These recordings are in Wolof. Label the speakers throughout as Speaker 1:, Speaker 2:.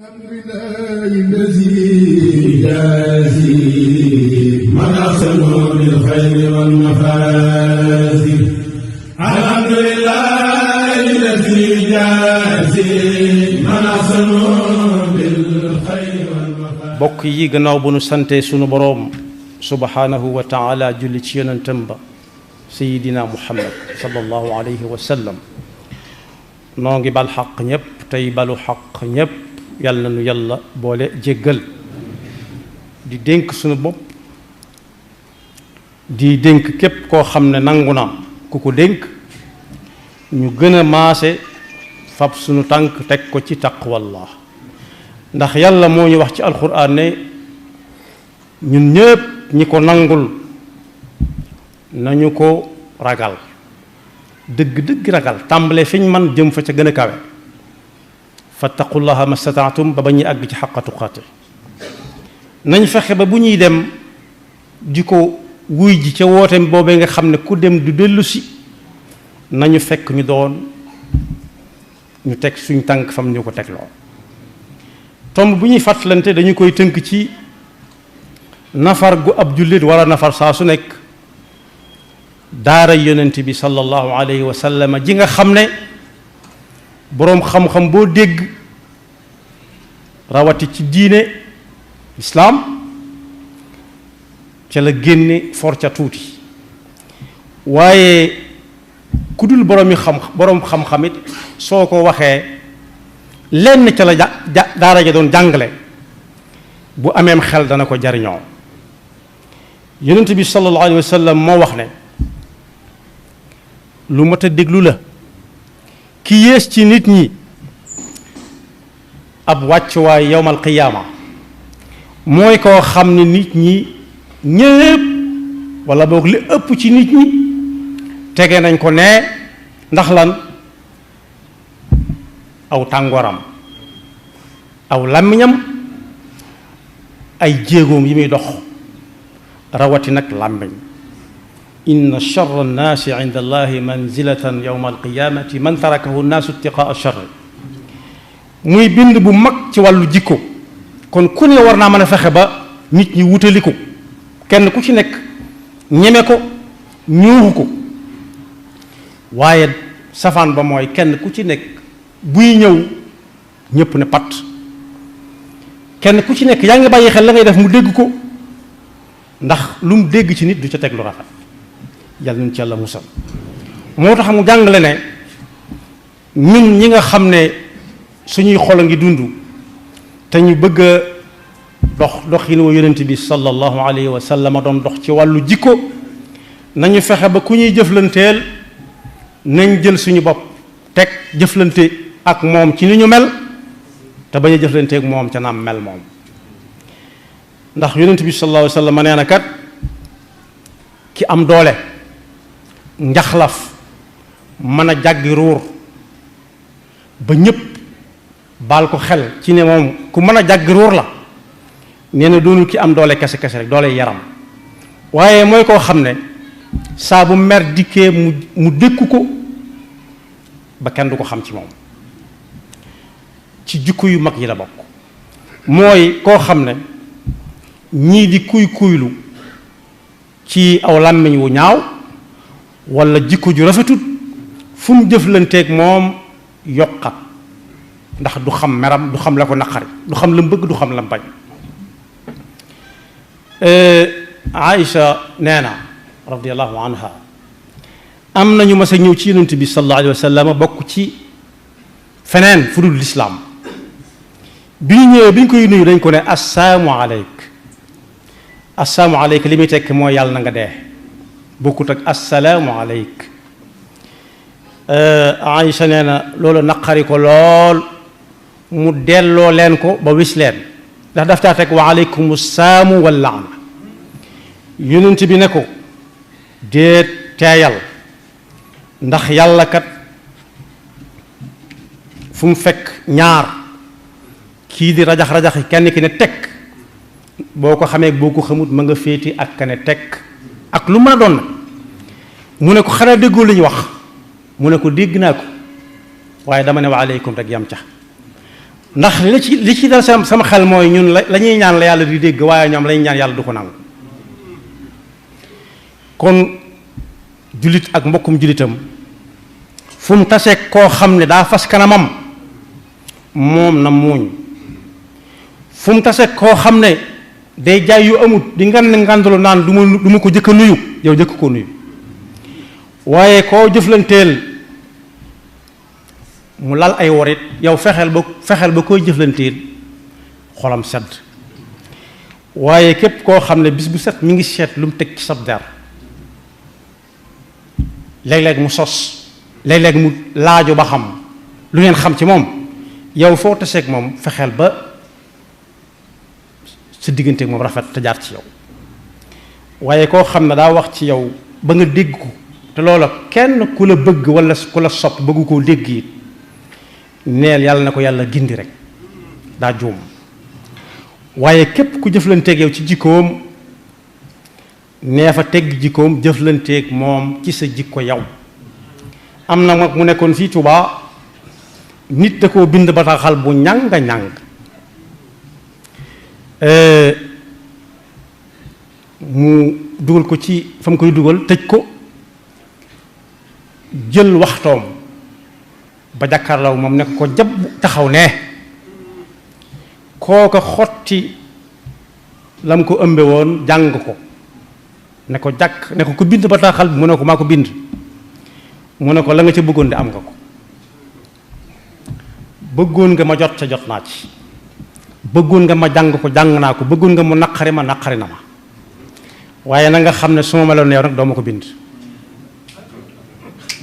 Speaker 1: الحمد لله الذي يجازي من أحسن بالخير والمفازي. الحمد لله الذي يجازي من أحسن بالخير والمفازي.
Speaker 2: bokk yi gannaaw bu nu sante sunu boroom subhanahu wa taala julli ci yonentam ba sayidina muhammad sallallahu alayhi wa sallam noo ngi bal xaq ñépp tey balu xaq ñépp yàlla nu yàlla boole jéggal di dénk sunu bopp di dénk képp koo xam ne nangu na ku ko dénk ñu gën a maase fab sunu tànk teg ko ci taqwallah ndax yàlla moo ñu wax ci alquran ne ñun ñépp ñi ko nangul nañu ko ragal dëgg-dëgg ragal tàmbale fiñ man jëm fa ca gën a kawe fattaqullaha mastataatum ba ñuy àgg ci xaqa tuqaate nañ fexe ba bu ñuy dem di ko wuy ji ca wooteem boobee nga xam ne ku dem du dellu si nañu fekk ñu doon ñu teg suñ tànk fam ñu ko teg loo tomb bu ñuy fàttalante dañu koy tënk ci nafar gu ab jullit wala nafar saa su nekk daara yonent bi sallallahu alayhi wa sallam ji nga xam ne boroom xam-xam boo dégg rawati ci diine islaam ca la génne for ca tuuti waaye ku dul boroom xam-xam it soo ko waxee lenn ca la daara ja doon jàngale bu ameem xel dana ko jariñoo yonent bi sallallahu alayhi wa sallam moo wax ne lu mat a déglu la ki yées ci nit ñi ab wàccuwaay yowmal qiyaama mooy koo xam ne nit ñi ñépp walla boog li ëpp ci nit ñi tege nañ ko ne ndax lan aw tàngooram aw làmmiñam ay jéegoom yi muy dox rawati nag làmmiñ inna charra annaasi inda allahi manzilatan yowma alqiyamati man tarakahu nnaasu ittiqaa charri muy bind bu mag ci wàllu jikko kon ku ne war naa mën a fexe ba nit ñi wutali ko kenn ku ci nekk ñeme ko ñuuxu ko waaye safaan ba mooy kenn ku ci nekk buy ñëw ñépp ne pat kenn ku ci nekk yaa ngi bàyyi xel la ngay def mu dégg ko ndax lu mu dégg ci nit du ca teg lu rafet yàlla nañu ci yàlla musal moo tax mu jàngale ne ñun ñi nga xam ne suñuy xol a ngi dund te ñu bëgg a doxin wa yonent bi sallallahu alayhi wa sallam doon dox ci wàllu jikko nañu fexe ba ku ñuy jëflanteel nañ jël suñu bopp teg jëflante ak moom ci ni ñu mel te bañ a jëflante ak moom ca naam mel moom ndax yonent bi sallallahu alayhi wa sallam nee na kat ki am doole njaxlaf mën a jàggi ruur ba ñépp baal ko xel ci ne moom ku mën a jàggi ruur la nee na doonul ki am doole kese kese rek doole yaram waaye mooy koo xam ne saa bu mer dikkee mu dékku ko ba kenn du ko xam ci moom ci jikko yu mag yi la bokk mooy koo xam ne ñii di kuylu ci aw làmmiñ wu ñaaw walla jikko ju rafetut fu mu jëflanteeg moom yokkat ndax du xam meram du xam la ko naqari du xam la mu bëgg du xam la mu bañ Aïcha nee na radiyallahu anha am nañu mas a ñëw ci yonent bi sallallahu alayhi wa sallam bokk ci feneen fu dul lislaam bi ñu ñëwee bi ñu koy nuyu dañ ko ne assalaamu aleyk assalaamu aleyk li muy tekk mooy yàlla na nga dee bokkut ak assalaamu aleyk Aïcha nee na loolu naqari ko lool mu delloo leen ko ba wis leen ndax daf taa teg wa aleykum saamu wal laana yonent bi ne ko déet teeyal ndax yàlla kat fu mu fekk ñaar kii di rajax-rajaxi kenn ki ne tekk boo ko xamee boo ko xamut ma nga féeti ak ka ne tekk ak lu mën a doon nag mu ne ko xanaa déggoo li ñu wax mu ne ko dégg naa ko waaye dama ne wa aleykum rek yam ca ndax li ci dal sama xel mooy ñun la ñuy ñaan la yàlla di dégg waaye ñoom la ñuy ñaan yàlla du ko nangu. kon jullit ak mbokkum jullitam fu mu taseeg koo xam ne daa fas kanamam moom na muuñ, fu mu taseeg koo xam ne day jaay yu amut di ngandalu naan du ma ko jëkk a nuyu, yow jëkk koo nuyu. waaye koo jëflanteel mu lal ay warit yow fexeel ba koy jëflanteel xolam sedd. waaye képp koo xam ne bis bu set mi ngi seet lu mu teg ci sab der, léeg-léeg mu sos, léeg-léeg mu laaju ba xam lu ngeen xam ci moom, yow foo taseeg moom fexeel ba sa diggante moom rafet te jaar ci yow. waaye koo xam ne daa wax ci yow ba nga dégg ko te loola kenn ku la bëgg wala ku la sopp bëggu koo dégg it neel yàlla na ko yàlla gindi rek, daa juum. waaye képp ku jëflanteeg yow ci jikkoom nee fa tegg jikkoom jëflanteeg moom ci sa jikko yow. am na mag mu nekkoon fii Tuubaa, nit da koo bind bataaxal bu ñàng mu dugal ko ci fa mu koy dugal tëj ko, jël waxtoom ba jàkkaarloo moom nekk ko jab taxaw ne kooka xotti lam ko ëmbe woon jàng ko ne ko jàkk ne ko bind bataaxal bi mu ne ko maa ko bind, mu ne ko la nga ca bëggoon de am nga ko, bëggoon nga ma jot ca jot naa ci, bëggoon nga ma jàng ko jàng naa ko, bëggoon nga mu naqari ma naqari na ma, waaye na nga xam ne su ma meloon yow nag doo ma ko bind,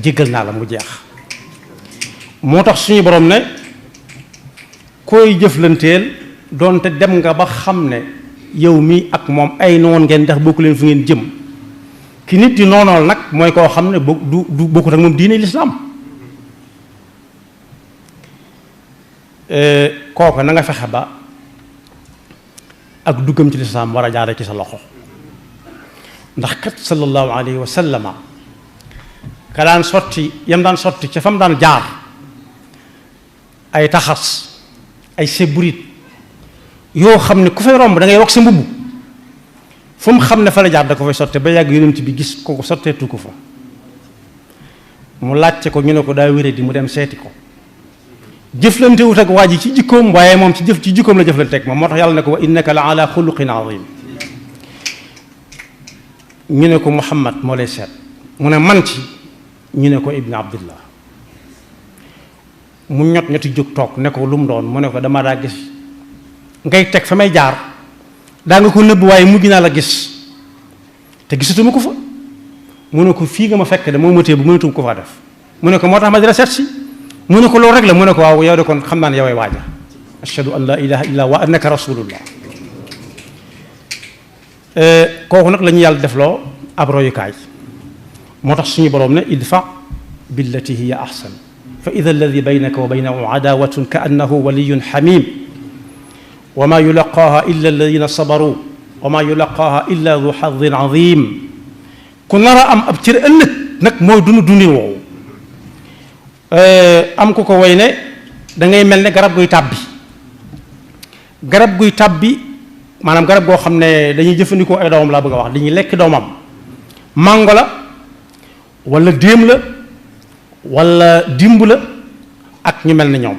Speaker 2: jéggal naa la mu jeex. moo tax suñu borom ne koy jëflanteel doonte dem nga ba xam ne yow mi ak moom ay noon ngeen ndax bokku leen fu ngeen jëm, ki nit di noonool nag mooy koo xam ne du bokkut ak moom diine lislaam. kooku na nga fexe ba ak duggam ci lislaam war a jaare ci sa loxo, ndax kat sallallahu alayhi wa sallama ka daan sotti yam daan sotti ca fa mu daan jaar ay taxas ay seburit yoo xam ne ku fay romb da ngay wax sa mbubb, fu mu xam ne fa la jaar da ko fay sotte ba yàgg yonent bi gis ko sotteetu ko fa, mu laajte ko ñu ne ko daa wéré di mu dem seeti ko, jëflante wut ak waa ji ci jikkoom waaye moom ci jikkoom la jëflante ak moom. moo tax yàlla ne ko wa innaka la ala xuluqin azim. ñu ne ko Muhammad moo lay seet, mu ne man ci, ñu ne ko ibn abdillah. mu ñoti jóg toog ne ko lu mu doon, mu ne ko dama daa gis ngay teg fa may jaar daa nga ko nëbb waaye mujj naa la gis te gisatuma ko fa, mu ne ko fii nga ma fekk de moo ma téye bu mënatuma ko faa def, mu ne ko moo tax ma di la seet si, mu ne ko loolu rek la, mu ne ko waaw yow de kon xam naa ne yoway waaja, ashhadu an la ilaha illa wa annaka rasulullah. kooku nag la ñu yàlla defloo ab royukaay. moo tax suñu boroom ne idfa billati hiya ahsan fa ida alladi baynaka wa baynahu adawatun ka annahu waliyun xamim wa ma yulaqaaha illa alladina sabaru wa ma yulaqaaha illa du xadin azim. ku nar a am ab cër ëllëg nag mooy dundi woowu. am ku ko woy ne da ngay mel ne garab guy tàbbi maanaam garab goo xam ne dañuy jëfandikoo ay doomam laa bëgg a wax, dañuy lekk doomam, màngo la wala déem la wala dimb la ak ñu mel ne ñoom.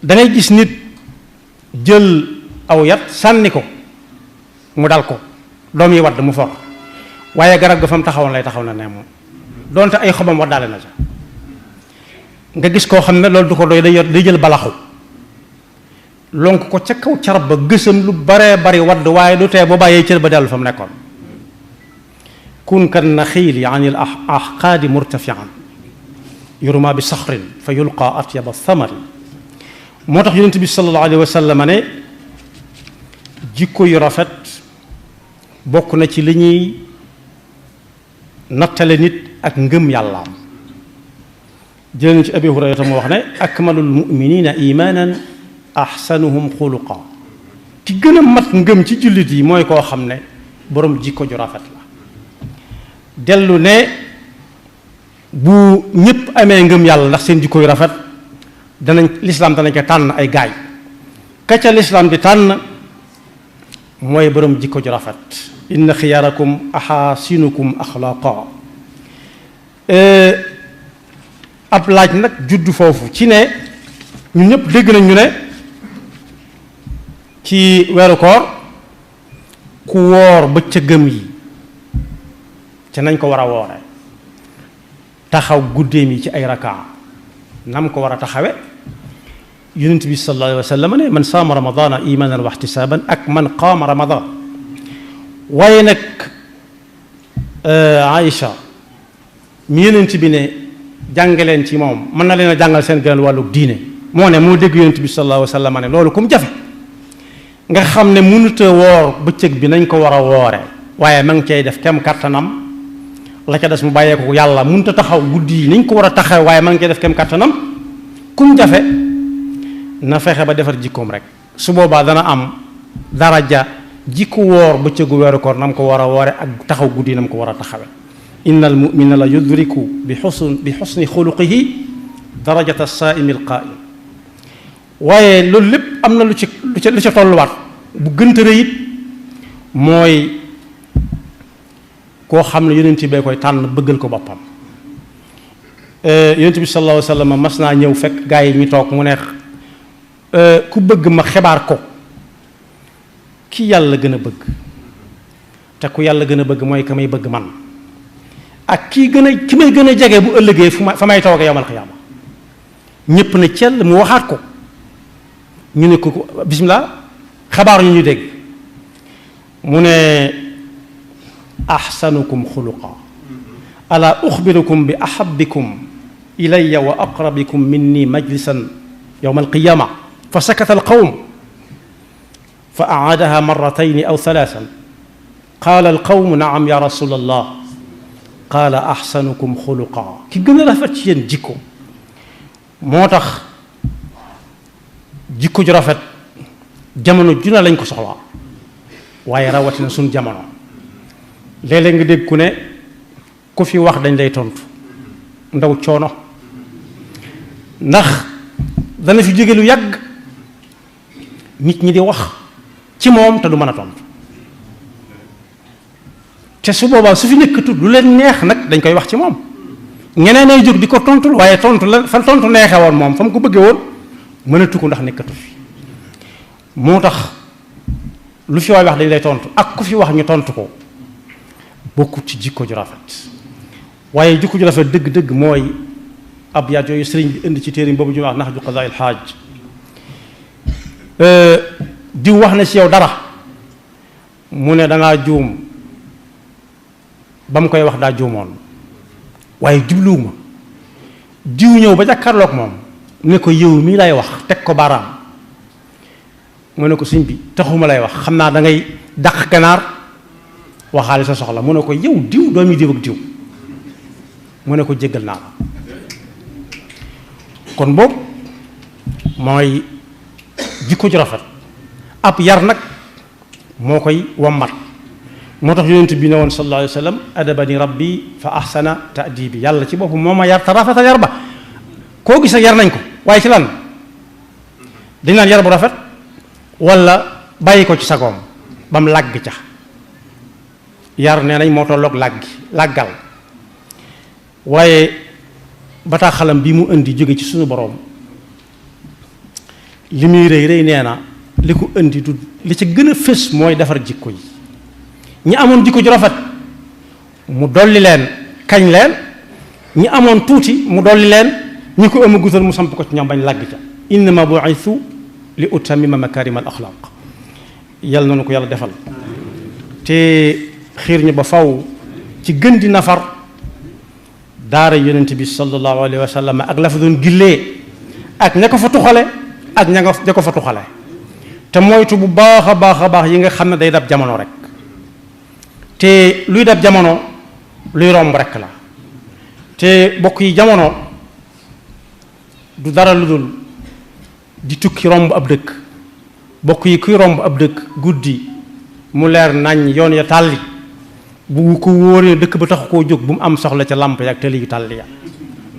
Speaker 2: da ngay gis nit jël aw yat sànni ko mu dal ko, doom yi wadd mu for, waaye garab ga fa mu taxawoon lay taxaw na ne moom doonte ay xobam waddaale na ca. nga gis koo xam ne loolu du ko doy day jël balaxu lonk ko ca kaw carab ba gësam lu baree bari wadd, waaye du tee ba bàyyee cër ba dellu fa mu nekkoon. kun kan naxiili an il ahqaadi murtafian yurma bi saxrin fa yulqa atyaba thamari. moo tax yonent bi sallallahu alayhi wa sallam ne jikko yu rafet bokk na ci li ñuy nattale nit ak ngëm yàllaam. jëlee ci Abi Hurayrata mu wax ne akmalul muminina imanan ahsanuhum xuluqa. ki gën a mat ngëm ci jullit yi mooy koo xam ne boroom jikko ju rafet la. dellu ne bu ñépp amee ngëm yàlla ndax seen jikko yu rafet lislaam danañ ko tànn ay gaay ka ca lislaam di tànn mooy borom jikko ju rafet inna xiyaarakum axaasinukum axlaaqa ab laaj nag juddu foofu ci ne ñun ñëpp dégg nañ ñu ne ci weeru koor ku woor bëccëgam yi ca nañ ko war a woore taxaw guddeem yi ci ay rakaa nam ko war a taxawe yonent bi sallallahu alayhi wa sallam ne man saama ramadana imanan wa ihtisaban ak man qaama ramadan waaye nag Aïcha mi yonent bi ne jàngaleen ci moom mën na leen a jàngal seen gënal wàllu diine moo ne moo dégg yonent bi sallallahu alayhi wa sallam ne loolu kum jafe nga xam ne mënut a woor bëccëg bi nañ ko war a woore waaye ma ngi cay def kem kattanam la ca des mu bàyyee ko yàlla mënut a taxaw guddi yi nañ ko war a taxaw waaye ma ngi cay def kem kattanam kum jafe na fexe ba defar jikkoom rek su boobaa dana am daraja jikko woor bëccëgu weeru koor nam ko war a woore ak taxaw guddi nam ko war a taxawe inna al mumina la yudriku bi xusni xuluqihi darajata saaimi al qaim waaye loolu lépp am na lu ca tolluwaat bu gënta rëy it mooy koo xam ne yonent bee koy tànn bëggal ko boppam yonent bi sallallahu alayhi wa sallam mas naa ñëw fekk gaa yi ñu toog mu neex ku bëgg ma xibaar ko ki yàlla gën a bëgg te ku yàlla gën a bëgg mooy ka may bëgg man ak ki may gën a jege bu ëllëgee fa may toogee yawmal qiyaama ñépp ne cell mu waxaat ko ñu ne ko bismillah xabaar ñu dégg mu ne ahsanukum xuluqa ala uxbirukum bi ahabbikum ilayya wa aqrabikum minni majlisan yawma alqiyama fa sakata alqawm fa aadaha marratayni aw thalathan qaala alqawmu naam ya rasul allah qaala ahsanukum xuluqa ki gën a rafet ci yéen jikko moo tax jikko ju rafet jamono ju ne lañ ko soxlaa waaye rawatina suñ jamono léeg-léeg nga dégg ku ne ku fi wax dañ lay tontu ndaw coono ndax dana fi jóge lu yàgg nit ñi di wax ci moom te du mën a tontu te su boobaa su fi nekkatul lu leen neex nag dañ koy wax ci moom ñeneen ay jóg di ko tontul waaye tontu la fa tontu neexee woon moom fa mu ko bëggee woon mënatu ko ndax nekkatu fi moo tax lu fi waay wax dañ lay tontu ak ku fi wax ñu tontu ko bokkut ci jikko ju rafet waaye jikko ju rafet dëgg-dëgg mooy ab yaat yooyu sëriñ bi indi ci téere boobu ñu wax nax ju qadaa'il xaaj diw wax na ci yow dara mu ne dangaa juum ba mu koy wax daa juumoon waaye jubluwuma diw ñëw ba jàkkaarloog moom ne ko yow mii lay wax teg ko baaraam mu ne ko sëñ bi taxuma lay wax xam naa da ngay dàq ganaar waxaale sa soxla mu ne ko yow diw doomi diw ak diw mu ne ko jéggal naa la kon boobu mooy jikko ju rafet ab yar nag moo koy wammat moo tax yonent bi ne woon sallallahu alayhi wa sallam adabani rabbi fa ahsana ta'dibi yàlla ci boppam moo ma yar te rafetal yar ba koo gis yar nañ ko waaye ci lan dañ naan yar bu rafet wala bàyyi ko ci sagoom ba mu làgg ca yar nee nañ moo tolloog làggal waaye bataaxalam bi mu indi jóge ci suñu boroom li muy rëy rëy nee na li ko indi du li ci gën a fës mooy defar jikko yi ñi amoon jikko ju rafet mu dolli leen kañ leen ñi amoon tuuti mu dolli leen ñi ko ëmb gutal mu samp ko ci ñoom bañ làgg ca innama bu'ithu li utammima makarim al axlaq yàlla na ko yàlla defal te xiir ñu ba faw ci gën di nafar daara yonent bi sallallahu alayhi wa sallam ak la fa doon gillee ak ña ko fa tuxale ak ña ko fa tuxale te moytu bu baax a baax yi nga xam ne day dab jamono rek te luy dab jamono luy romb rek la te bokk yi jamono du dara lu dul di tukki romb ab dëkk bokk yi kuy romb ab dëkk guddi mu leer nañ yoon ya tàlli bu ko wóoree dëkk ba tax koo jóg bu mu am soxla ca làmp ya ak tëli yu tàlli ya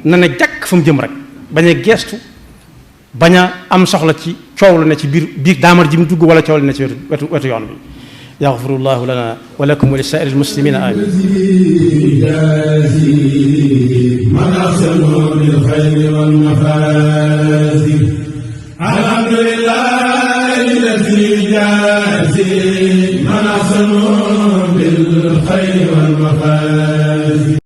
Speaker 2: na ne jàkk fa mu jëm rek bañ a geestu bañ a am soxla ci coow la ne ci biir daamar ji mu dugg wala coow la ne ci wetu yoon bi yaxfirullahu lana wa lakum wa li saa'iril muslimina amin
Speaker 1: من أحسنوا بالخير والمفازي الحمد لله الذي جازي من أحسنوا بالخير والمفازي